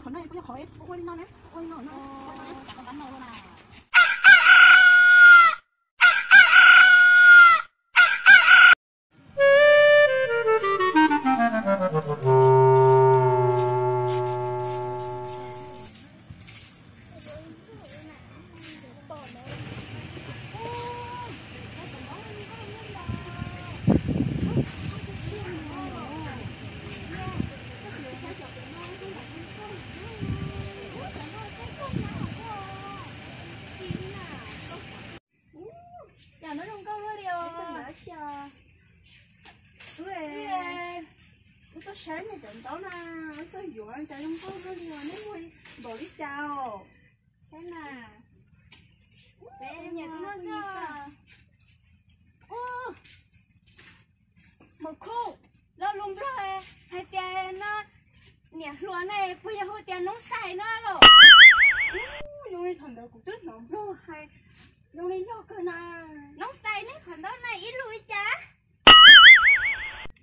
Qhov no puas yog qhov ua li no ne? Ua li no no. Cas no zoo nkauj luaj li os. Wb tuaj saib nej cov ntaub na, wb tuaj yuav cas zoo nkauj luaj li os, neb muag npaum li cas os? Saib na. Peb nyiam tus no xwb. Ub, Maum Khuj, lo lus Nplog hais tias no, niam hluas na puas yog hu tias noob xais no los? Ub, zoo li thaum ntawd kuv twb hnov Nplog hais zoo li yog kawg na. Noob xais ne, qhov ntaub na ib lus li cas?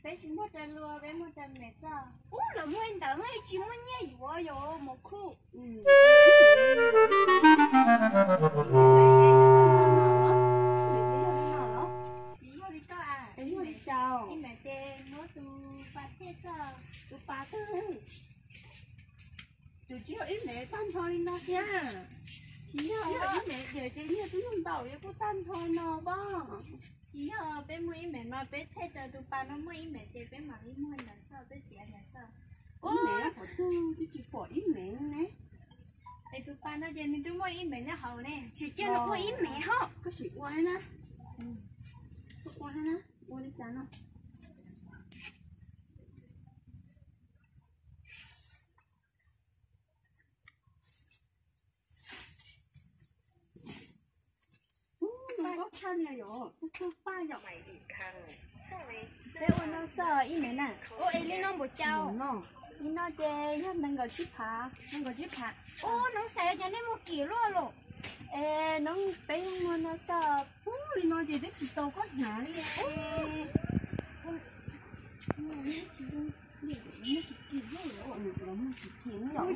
Peb tsis muaj cai luag, peb muaj cai mem xwb. Ub, los muaj li ntawd mas tsis muaj nyiaj yuav yom Maum Khuj. Tsis yog li koj a, ib mem ces muab tus pas thiaj xwb. Tus pas twg? Tus tsis yog ib mem tag nrho li no thiab. Tsis yog ib mem ces nyiaj twb muaj ntau, yog kuj tag nrho no pob. Tsis yog, peb muaj ib mem no peb thiaj rau tus pas no muaj ib mem ces peb mam li muag ntawd xwb, peb txiav ntawd xwb. Ib mem qhov twg twb tsis pom ib mem ne. Es tus pas no ces nws twb muaj ib mem nyob hauv ne. Tsis cia nws ua ib mem ho. Koj sim ua na. Koj ua na, ua li cas no. Ub, zoo nkauj tshaj li yom, tub tub paj yom. Peb ua no xwb ib mem na. Ua es li no npaum cas? Li no ces yog nees nkaum tsib phav. Nees nkaum tsib phav. Ub, noob xais cov nej muag kim luaj los? Es noob peb muag no xwb. Ub, li no ces twb tsis tau koj hnav li.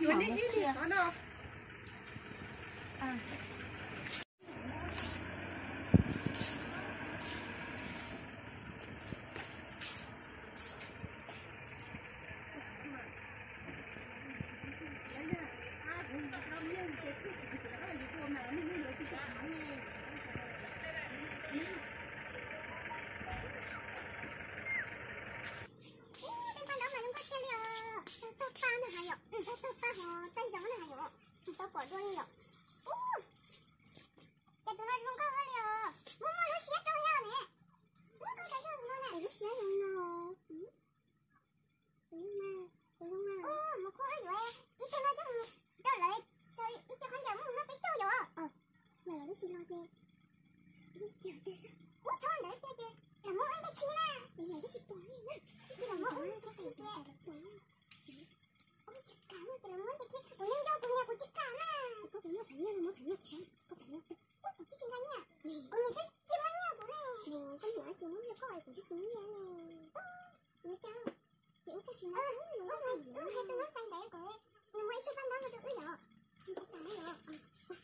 Yuav nej ib li xov no. Ub, tej paj ntaub mas zoo nkauj tiag li os. Tau tau paj no hais yom, tau tau paj hos tau zoo no hais yom, tau pom dua li yom. Ub, cas tus no zoo nkauj li os. Muaj muaj lub siab rau yog ne. Muaj koj cov zog tus no na, lub siab zoo no. Ub, Maum Khuj, wb yuav ib tug no coj mus rau lawv, ib tug khaub ncaws muab mus noj peb caug yom. Yog lawv twb tsis los ces, ub, txhob ntawd tiag ces los muab wb ntiag khib na. Lawv twb tsis pom li na, twb tsis los muab wb ntiag khib tiag. Ub, cas kam no ces los muab ntiag khib, kuv yeej nco kuv niam kuv tsis kam na. Koj puas muaj phav nyiaj no, muab phav nyiaj kuv saib, koj phav nyiaj. Ub, kuv twb tsis muaj nyiaj kuv ne. Koj niam tsis muaj nyiaj koj es kuv twb tsis muaj nyiaj ne. Ub, cas ces ub, koj tsis muaj, ub, hais tus noob xais ntawd kom nws muab ib tug paj ntaub no rau wb yom. Ub,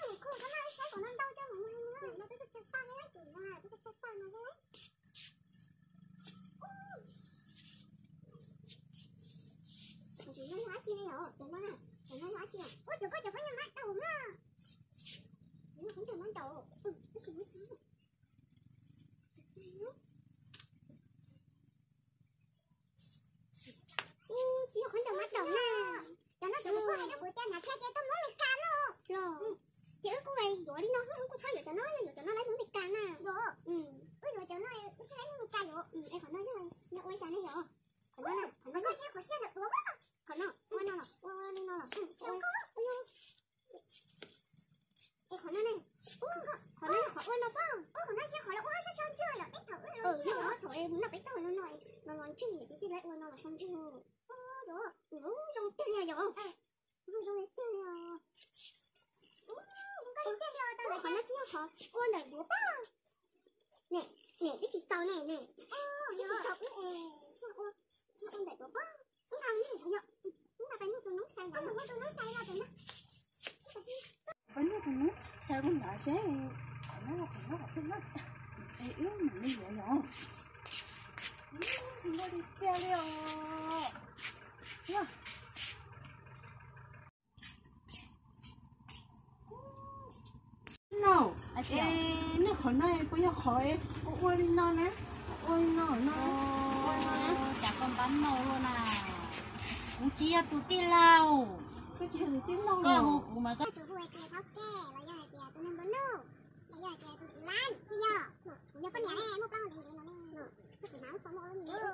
Maum Khuj, koj noj wb saib kom no ntau coj mus muag no, twb tau paj no, twb tau paj no. Tus no yog dab tsi ne yom? Cov no na, cov no yog dab tsi? Ua cov koj cov khaub ncaws mab tau na. Cov no khaub ncaws mab ntaus, tab sis muab xyov. Tsis yog khaub ncaws mab ntaus na. Cov no cov kuv hais rau kuv tias hnav thiab ces tuaj muab Meskas no. Los, ces wb kuj yuav li no, wb kuj txhob yuav cov no, yuav cov no lawv muab Meskas na. Wb yuav cov no, wb thiaj lawv muab Meskas yom. Es qhov no yog, no ua li cas ne yom? Qhov no, qhov no, qhov siab ntawm ua, qhov no ua no los, ua li no los. Es qhov no ne, qhov no yog qhov ua no pob. Qhov no ntshe qhov lawv ua sab sab ntswg yom, tej thaum wb los ntshe thaum es mus noj peb caug no no, no los ntswg ces thiaj li ua no los sab ntswg. Yog, zoo tiag li yom. Zoo li tiag li os. Qhov no tsis yog qhov ua ntawm duav pob. Ne, ne, twb tsis tau ne, ne. Twb tsis tau wb es, tsis ua ntawm duav pob. Wb nqa mus yom, wb nqa pais Pab nug tus nub, sai tus nub, sai tus nub, es wb mam li yuav yom. Tsis muaj tiag tiag li os. No, es nej qhov no puas yog qhov ua ua li no na? Ua li no no, ua li no na. Cas koj npab no luaj na. Kuv tsis yog tus tij laug. Koj tsis yog tus tij laug. Koj hu kuv mas koj. Tus hu hais tias thov kej los yog hais tias tus neeg npawg Nuj, los yog hais tias tus tswv lab, tij yog. Kuv yog poj niam ne, muaj plaub hau ntev ntev no ne. Koj tus hnav ub txog muaj ub nyiam.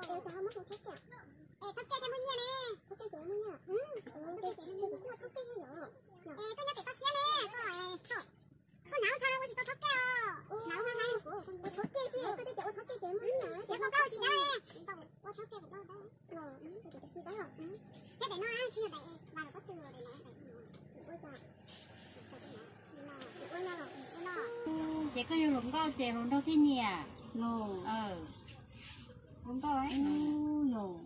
Es thov kej thiaj muaj nyiaj ne. Thov kej ces muaj nyiaj. Thov kej ces muaj nyiaj. Es koj nyob pem toj siab ne, koj, koj hnav ub txog no ua tsis tau thov kej os. Hnav ub hnav ub, ua thov kej thiab, koj tej ces ua thov kej ces muaj nyiaj. Ces koj plaub tsis dab ne. Ua thov kej kuv plaub dab. Thiab daim no tsis yog daim vas los pob tw, daim no daim ua cas. Ces koj yug hluas nkauj ces hluas nraug thiaj nyiam los? Hluas nkauj los?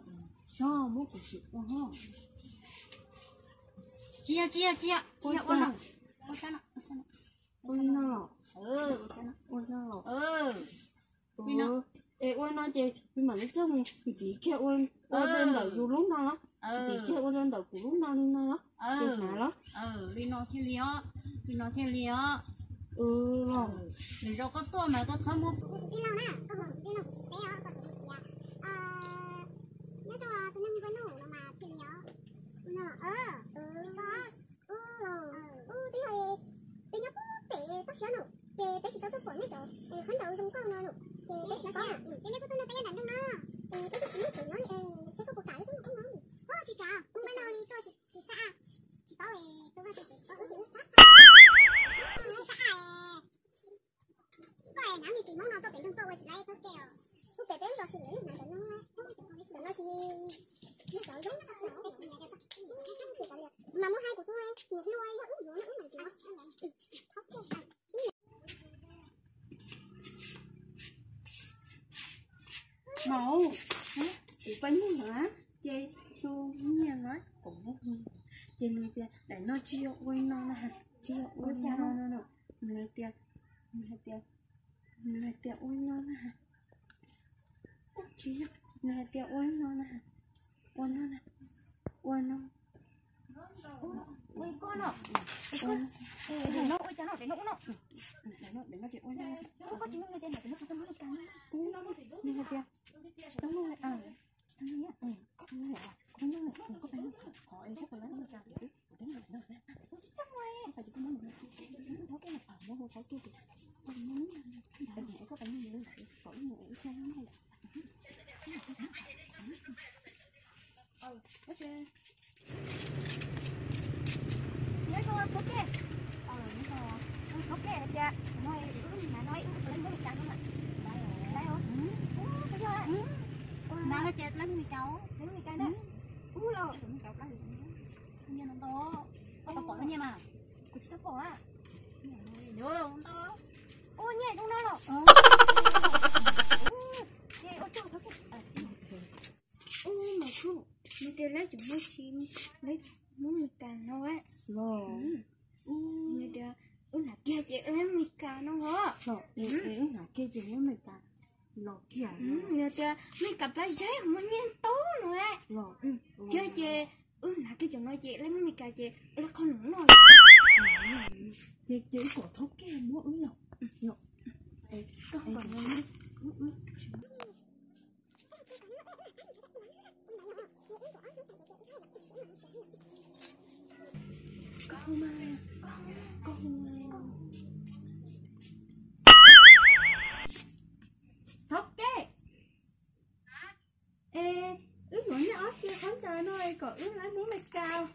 Tsis yog, tsis yog, tsis yog, ua no, ua sab no, ua sab no. Ua li no los? Ua no los? Li no. Es ua no ces yus mam li coj mus ntxiv kiag ua rau ntawm yus lub no los? Ntxiv kiag ua rau ntawm kuv lub no li no los? Ces hnav los? Li no thiaj li os, li no thiaj li os. Los. Lwm zaus koj tuaj mas koj txhob muab. Kuv tus tij laug na, koj hu kuv tus tij laug kuv tsis teb os, koj tsuas hu tias, nyob zoo tus neeg npawg Nuj no mas thiaj li os. Koj, twb yog peb nyob pem toj siab no, ces peb tsis tau tuaj pom nej cov khaub ncaws zoo nkauj no no, ces peb tsis paub. Ces nej kuj tuaj nrog peb nyob nram nroog no, es peb twb tsis muaj tsev nyob li, es seb koj puas kam tuaj nrog peb nyob. Tsis kam, npawg no li tuaj tsis xav, tsis paub es tus vaj tsev tsis paub, tsis xav. Koj hnav me ntsis Hmoob no tuaj pem nroog tuaj ua tsis laib thov kej os. Kuv pem peb ntxo sis lwm ntawm no, ntawm no sis nej cov zoo, mas muab hais kuv tus niam hlub yog wb yuav no wb mam yuav. Maum, kuv pab nug na, ces tus nyiaj no, ces nws tias daim no tsis yog ua li no na, tsis yog ua li no no, nws hais tias, nws hais tias, nws hais tias ua li no na, tsis yog, nws hais tias ua li no na, ua no na, ua no. Ua li koj no, ua li no, ua cas no, daim no ua no. Daim no, daim no ces ua li no. Koj tsis mloog li tias daim no tsis tau mloog li cas no. Nws hais tias tsis tau mloog li, tsis tau mloog li, koj mloog, koj mloog, koj pab mloog qhov es koj pab mloog li cas. Kuv twb mloog li no, kuv tsis txawj ua, koj pab ces koj mloog li no, thov kej, muab hu thov kej ces koj pab mloog li no, koj pab mloog li no, kom ib mus ib txhia mloog. Nyob zoo thov kej. Nyob zoo thov kej hais tias no wb hnav no wb ua lawv Hmoob Mes Kas no. Lawv os. Ua yog hnav no ces lawv Hmoob Mes Kas os. Lawv Hmoob Mes Kas na. Ub los. Nyiaj ntau ntau. Koj tau pom lub nyiaj mas? Kuv tsis tau pom a. Ntau. Ua nyiaj zoo no los? Ces ua tsaug thov kej. Ub, mas kuj nws tias lawv cov Hmoob tsis, lawv Hmoob Mes Kas no los. Nws tias wb hnav kiag ces lawv Mes Kas no los. Wb hnav kiag ces lawv Mes Kas los kiag. Nws tias Mes Kas plab zaib muaj nyiaj tau no. Kiag ces wb hnav kiag cov no ces lawv Hmoob Mes Kas ces lawv qhov no no. Ces ces wb kom thov kej muab wb los. Thov kej. Es wb yuav nej ob txhiab khaub ncaws no kom wb lawv Hmoob Mes Kas.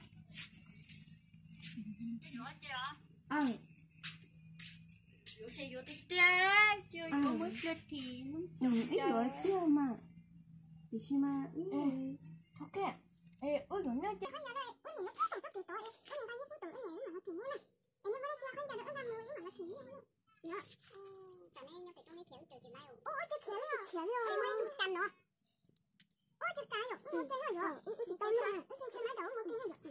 Wb yuav tiag mas, tiam sis mas wb, thov kej, wb yuav nej ces Ua tsis khiav li os. Ua tsis khiav li os. Ua tsis khiav li os. Ua tsis khiav li os.